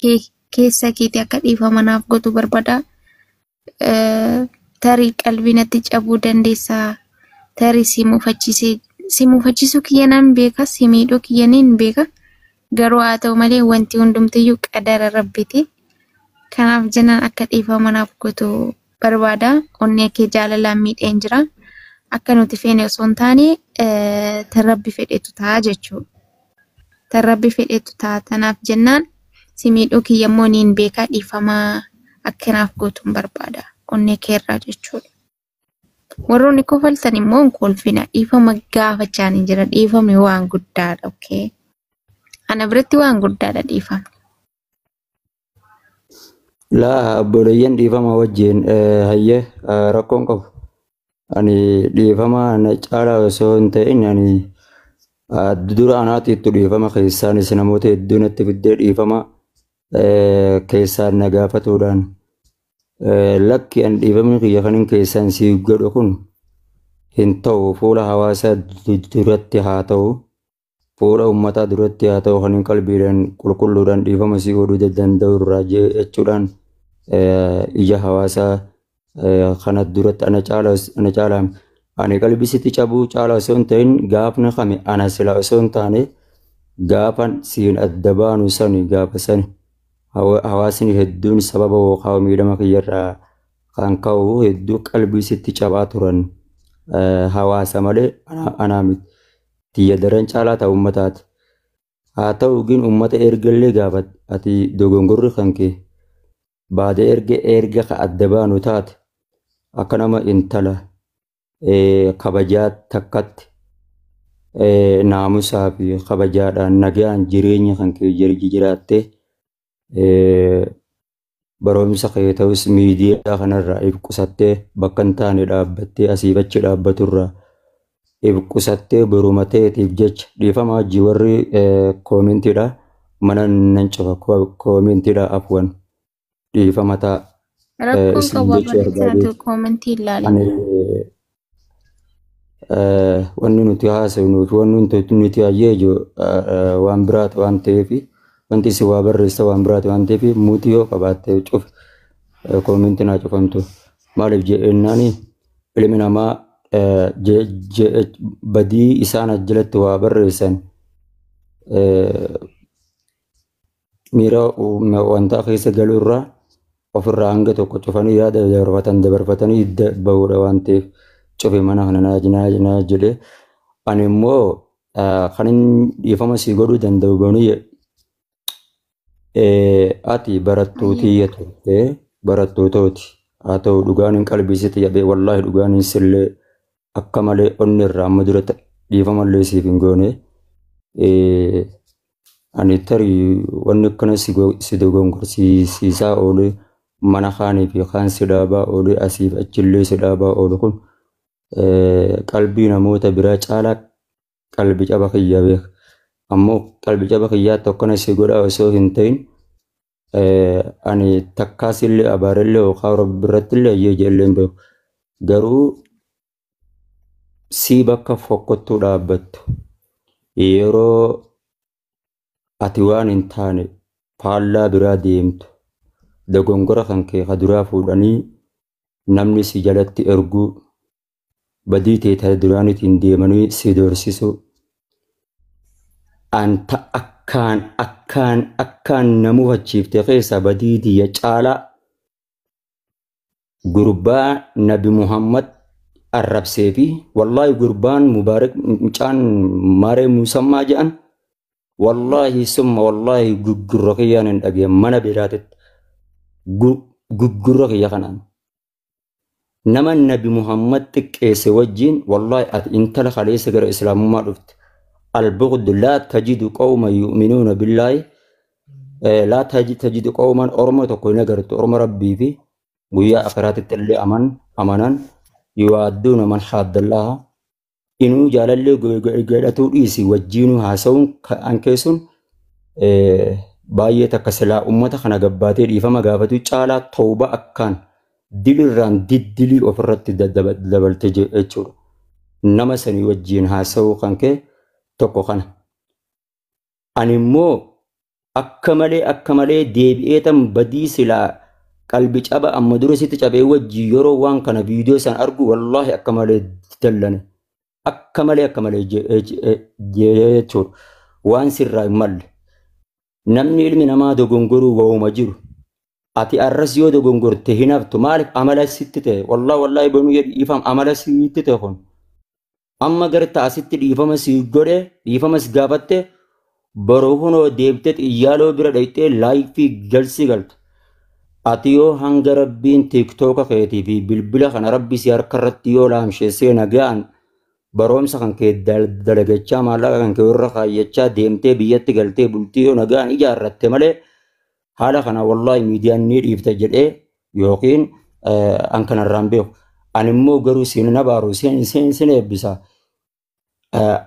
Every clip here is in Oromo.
Keessa keetii akka dhiifama naaf gootu barbaada. Tarii qalbii natti cabuu dandeessaa. Tarii si mufachiisee si mufachiisuu kiyya nan beeka, si miidhuu kiyya nan beeka. Garuu haa ta'u malee wanti hundumtiyyuu qadara Rabbiiti. Kanaaf jennaan akka dhiifama naaf gootu barbaada. Onnee kee jaalalaan miidheen jira. Akka nuti feene osoo hin taane tan Rabbi fedhetu ta'a jechuudha. Tan Rabbi fedhetu ta'a. Tanaaf jennaan si miidhuu kiyya immoo niin beeka, dhiifama akka naaf gootuun barbaada. Onnee keerraa jechuudha. Warroonni kofaltan immoo hin kolfina. Dhiifama gaafachaa ni jira. Dhiifamni waan guddaadha. Okay. Ana biratti waan guddaadha dhiifamni. Laa, obboleeyyan, dhiifama wajjin, hayyee, rakkoon qabu. Ani dhiifama na caalaa osoo hin ta'in, ani dura anaati itti dhiifama keessaanis namoota hedduu natti fiddee dhiifama keessaan na gaafatuudhaan, lakki, ani dhiifamni kiyya kanin keessaan siif godhu kun hin ta'u, fuula hawaasaa duratti haa ta'u, fuula uummataa duratti haa ta'u, kanin qalbiidhaan qulqulluudhaan dhiifama si godhuu danda'u irraa jechuudhaan ija hawaasaa kana duratti ana caala, ana caalaa ani qalbii sitti cabuu caalaa osoo hin ta'in, gaafni kami ana sila osoo hin taane, gaafa siin adda baanu sani, gaafa sani hawaasni hedduun sababa yookaan miidhama kiyyarraa kan ka'u hedduu qalbii sitti cabaa turan hawaasa malee anaa miti. Tiyya daran caalaa ta'u uummataati. Haa ta'u gin uummata ergallee gaafa ati dogongorri kan kee baadee erga ka adda baanu taate, akka nama intala kabajaa takkatti naamusaa fi kabajaadhaan nagaan jireenya kan kee jiraattee, barumsa kee ta'us miidiyaa kanarraa if qusattee, bakka hin taane dhaabbattee asiif achi dhaabbaturraa if qusattee, boruma ta'eetiif jecha dhiifama hojii warri koomentiidha mana nan cufa, koomentiidha, afwan, dhiifama ta'a. Rakkoon Isin qabu jechuu abarsiisaatu barbaadeeti. koomentii ilaali. Ani wanni nuti haasofnu fi wanni nuti hayyeeju waan biraati waan ta'eef, wanti isin waa barreessa waan biraati waan ta'eef, muutii yoo qabaatte cufi, koomentii naa cufamtu. Maaliif jedhennaani, ilmi namaa badii isaan jalatti waa barreessan miira wantaa keessa galuu irraa ofirraa hanga tokko cufanii yaada dabarfatan dabarfatanii bahuudha waan ta'eef, cufe mana kana naa jedhe. Ani immoo kan inni dhiifama si godhuu danda'u boniyye, ati barattuu tiyya turte, barattoototi haa ta'u, dhugaan hin qalbii sitti jabee, wallaahi dhugaan hin sillee akka malee onni irraa amma dura dhiifama illee siif hin goone. Ani tarii wanni akkana si dogongorsiisaa oole, mana kaanii fi kaan si dhaabaa oole, asiif achillee si dhaabaa oolu kun qalbii namoota biraa caalaa qalbii caba kiyya beeka. Ammoo qalbii caba kiyyaatti akkana si godhaa osoo hin ta'in, ani takkaas illee abaarellee yookaan Rabbi irratti illee ayyee jeellee hin beeku. Garuu si bakka fokkottuu dhaabbattu, yeroo ati waan hin taane faallaa biraa deemtu, dogongora kan kee ka duraa fuudhanii namni si jalatti erguu, badii ta'e ta duraaniitiin deemanii si doorsisuu, anta akkaan akkaan akkaan na mufachiifte keessaa badii tiyya caalaa gurbaa Nabi Muhammad arrabsee fi wallaahi gurbaan Mubaarak mucaan Maaree Musammaa jedhan, wallaahi summa wallaahi gurgurra kiyyaan hin dhagee mana biraatitti gurgurra kiyya kanaan nama Nabi Muhammad xiqqeesse wajjin, wallaahi ati intala kaleessa gara islaamummaa dhufte, البغض لا تجد قوما يؤمنون بالله لا تجد قوما, orma tokko hin agartu, orma Rabbii fi guyyaa akiraatitti illee amanan, يوادون من حاد الله, inuu jaalallee godhatuu dhiisi, wajjiinuu haasa'uun an keessun baay'ee takka silaa ummata kana gabbaatee dhiifama gaafatu caalaa tawba akkaan dilirraan diddilii ofirratti dabalte jechuudha. Nama sanii wajjiin haasa'uu kan kee tokko kana. Ani immoo Akka malee deebi'ee tan badii silaa qalbi caba amma dura sitti cabee wajjii yeroo waan kana viidiyoo san argu wallaahi akka malee dallane. Akka malee jechuudha. Waan sirraa hin malle. Namni ilmi namaa dogongoruu waa'uma jiru. Ati arras yoo dogongorte hin haftu maaliif amala sitti ta'e? Wallaahi banuu dhiifama amala sitti ta'e kun. Amma garta asitti dhiifama si godhe dhiifama si gaafatte boroo kunoo deebitee xiyyaaloo bira dhayxee laayifii galsii galta. Ati yoo hanga rabbiin tiiktooka keetii fi bilbila kana rabbi si harka irratti yoo laamsheessee nagaan baroomsa kan kee dalagachaa maallaqa kan kee irra kaayyachaa deemtee biyyatti galtee bultii yoo nagaan ijaarratte malee haala kana wallaahi miidiyaan ni dhiifta jedhee yookiin an kanarraan beeku. Ani immoo garuu siin na baaru siin eebbisa.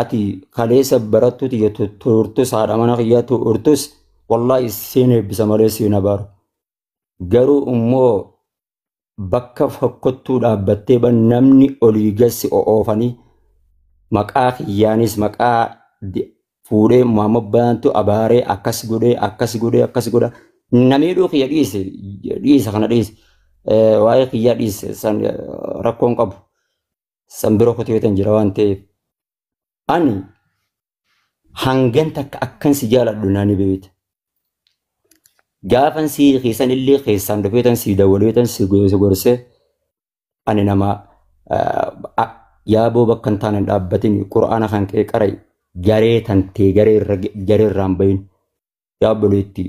Ati kaleessa barattuuti turtus haadha mana kiyyaa turtus wallaahi siin eebbisa malee siin na baaru. Garuu immoo bakka fokkottuu dhaabbattee namni olii gassi oofanii maqaa kiyyaanis maqaa fuudhee Muhammad Baantu abaaree akkas godhee akkas godhee akkas godha. Namiidhuu kiyya dhiise kana dhiise waa'ee kiyyaa dhiise san rakkoon qabu san bira kuteetan jira waan ta'eef. Ani hangan takka akkan si jaaladhu naani beekta. Gaafan si keessan illee keessaan dhufeetan si dawwaleetan si gorsee ani nama yaaboo bakka hin taane hin dhaabbatin qura'aana kan kee qarai garee tantee garee irraan bahin yaabboleetti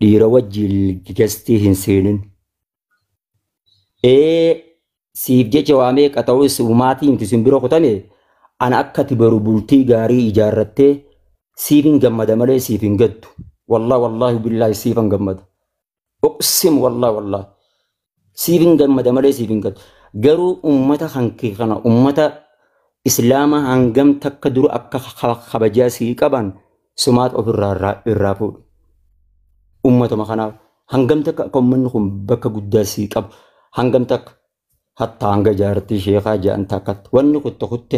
dhiira wajjin gastii hin seenin. Siif jecha waa meeqa ta'us maatii miti sin bira kutame ana akka ati baru bultii gaarii ijaarrattee siif hin gammada malee siif hin gaddu. Wallaahi billaahi siif hin gammada. Uqsim wallaahi siif hin gammada malee siif hin gaddu. Garuu ummata kan kee kana ummata islaama hangam takka dura akka kabajaa sii qaban sumaat ofirraa irraa fuudhu. Ummatuma kanaaf hangam takka akka ummanni kun bakka guddaa sii qabu hangam takka hatta hanga jaartii sheekaa jedhan takkatti wanni kutte kutte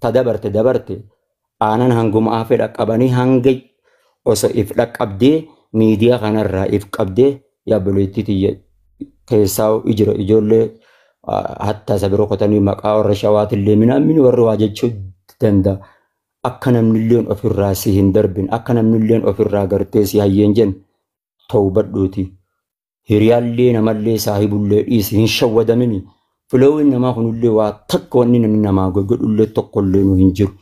ta dabarte dabarte aanan hanguma hafe dhaqqabanii hanga osoo if dhaqqabdee miidiyaa kanarraa if qabdee yaabboleettii tiyya keessaa ijira ijoollee hatta isa bira kotanii maqaa warra shawaatillee minaamin warri waa jechuu danda'a. Akka namnilleen ofirraa si hin darbin akka namnilleen ofirraa gartee si hayyeen jennu tawbadhuuti. Hiriyaallee namallee saahibullee dhiisi hin shawwadamini. Filoowwan namaa kunillee waa takka wanni namni namaa godhullee tokkollee nu hin jiru.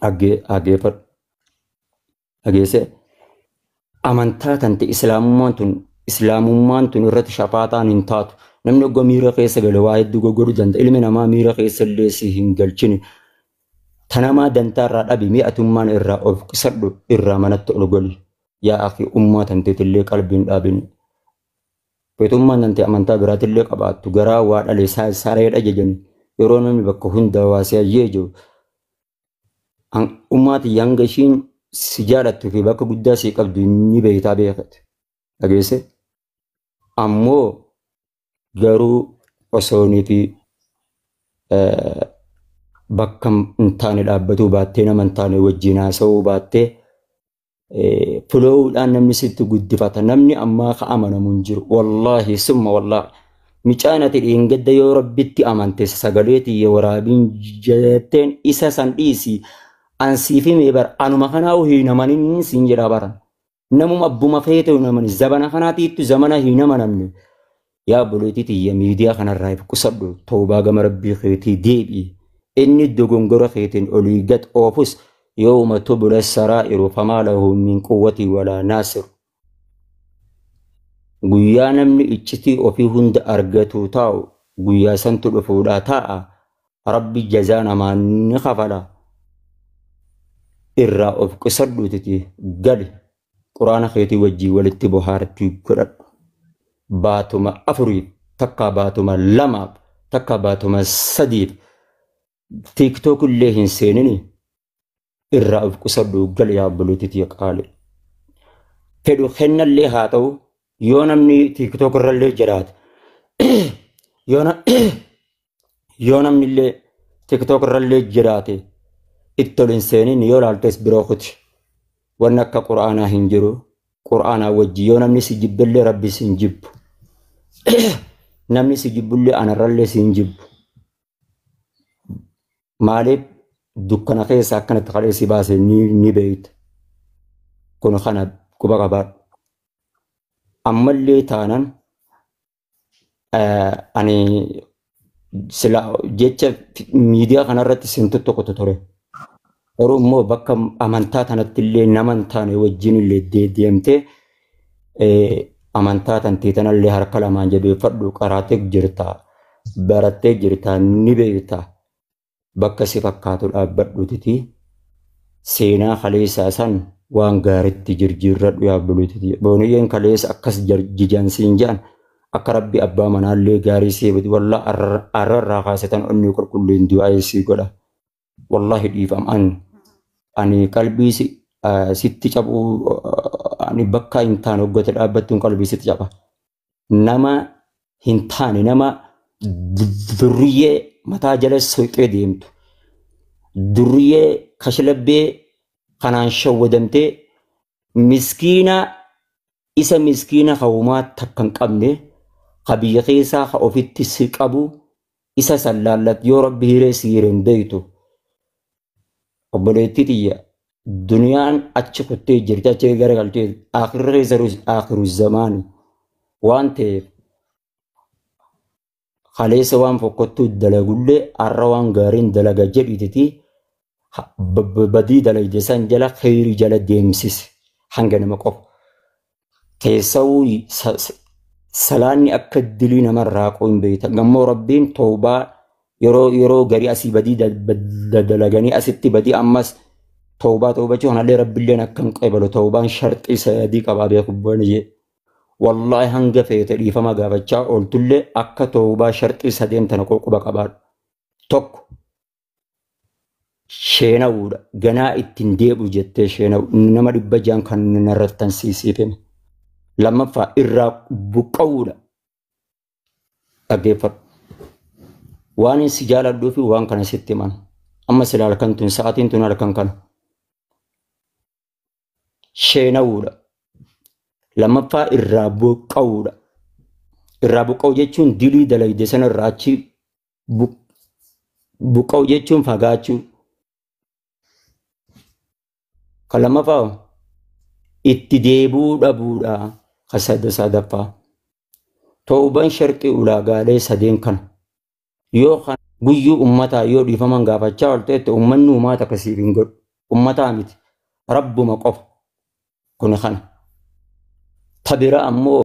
Dhageeffadhu. Dhageessee amantaa tante islaamummaan tun irratti shafaataan hin taatu. Namni ogga miira keessa gale waa hedduu goggodhuu danda'a. Ilmi namaa miira keessa illee si hin galchini. Tanamaa dantaa irraa dhabi mi'atummaan irraa of qisadhu irraa manatti ol goli. Yaa akhi ummaa tanteetillee qalbiin dhaabini. Feetummaan tante amantaa biraatillee qabaattu garaa waa dhale sareedha jedhani. Yeroo namni bakka hunda waa si hayyee jiru. Ummaati hanga ishiin si jaalattuu fi bakka guddaa si qabdu ni beektaa beekate. Dhageesse? Ammoo garuu osoonii fi bakka hin taane dhaabbatuu baattee nama hin taane wajjin haasa'uu baattee filoowudhaan namni sitti guddifata. Namni ammaa ka amanamu hin jiru. Wallaahi summa wallaahi. Micaan ati dheengadda yoo rabbitti amante sagalee tiyya waraabiin jetteen isa san dhiisi. An siif himee bara anuma kanaa hin amanin siin jedha bara. Namuma abbuma feete hin amanin zabana kanaatiittu zamana hin amanamne. Yaa obboleettii tiyya miidiyaa kanarraa if qusadhu toobaa gama rabbii keetii deebi'i. Inni dogongora keetiin olii gad oofus yooma tubla saraa'iru famaa lahu min quwwatii walaa naasir. Guyyaa namni iccitii ofii hunda argatu taa'u guyyaa santu dhufuudhaa taa'a. Rabbi jazaa namaa ni kafala. Irraa of qusadhuutiti gali quraana keetii wajjii walitti bohaartii godhadhu. Baatuma 4 takka baatuma 2 takka baatuma 3 tiiktook illee hin seenini irraa of qusadhu gali yaa obboleettii qaali. Fedhu kennallee haa ta'u yoo namni tiiktook irrallee jiraate yoo namni illee tiiktook irrallee jiraate itti ol hin seenin yoo laaltes biroo kuti. Wanni akka quraanaa hin jiru. Quraanaa wajji yoo namni si jibbellee rabbi si hin jibbu. Namni si jibbullee anarrallee si hin jibbu. Maaliif dukkana keessa akkanatti kadhee si baase ni beekta. Kun kana quba qabaadhu. Ammallee taanan ani sila jecha miidiyaa kanarratti sin tuttuqtu ture. Garuu immoo bakka amantaa tanatti illee nama hin taane wajjin illee deemtee amantaa tantee tanallee harka lamaan jabeeffadhu qaraatee jirta. Barattee jirta ni beekta. Bakka si fakkaatu dhaabbadhutiti seenaa kaleessaa san waan gaariitti jirjiirradhu yaabbuluutiti. Booniyyeen kaleessa akkas jijansiin jedhan akka rabbi abbaa manaallee gaarii siif wallaa arrarraa kaasetan onni qulqulluun du'aa sii godha. Wallahi dhiifam ani qalbii sitti cabuu ani bakka hin taane hoggate dhaabbattuun qalbii sitti caba. Nama hin taane nama durriyyee mataa jala soqee deemtu. Durriyyee kashlabbee kanaan shawwadamtee miskiina isa miskiina hawumaa takka hin qabne ka biyya keessaa ka ofitti si qabu isa sallaallat yoo rabbi hiree si hireen beektu. Obboleettii xiyya duniyaan achi kuttee jirti achi garagaltee akirri keessa akiru zamaani waan ta'eef kaleessa waan fokkottuu dalagullee har'a waan gaariin dalaga jedhititi badii dalagde san jala kheyrii jala deemsise hanga nama qofa. Keessawuu salaanni akka dilii namarraa qoo hin beekta. Gammoo rabbiin toobaa yeroo garii asii badii dalaganii asitti badii ammas toobaa toobachuu kanallee rabbiilleen akka hin qabalu toobaan sharxii sadii qabaa beeku jee. Wallaahi hanga feete dhiifama gaafachaa ooltullee akka toobaa sharxii sadeen tana quba qabaadhu. Tokko sheenawuudha. Ganaa ittiin deebi'u jettee sheenawu nama 600 kan narrattan siisiifame. Lammaffaa irraa buqqa'uudha. Dhaggeeffadhu. Waan si jaaladhuu fi waan kana sitti himan. Amma sila halkan tun sa'aatiin tun halkan kana. Sheenawuudha. Lammaffaa irraa buqqa'uudha. Irraa buqqa'u jechuun dilii dalagde sana irraa achi buqqa'u jechuun fagaachuu. Kan lammaffaa itti deebi'uu dhabuudha. Kan sadaffaa. Tooban sharxii ulaagaalee sadeen kana. Yoo kan guyyuu uummataa yoo dhiifaman gaafachaa oolteetti uummanni uummata akkasiif hin godhu. Uummataa miti. Rabbuma qofa. Kun kana. Tabira ammoo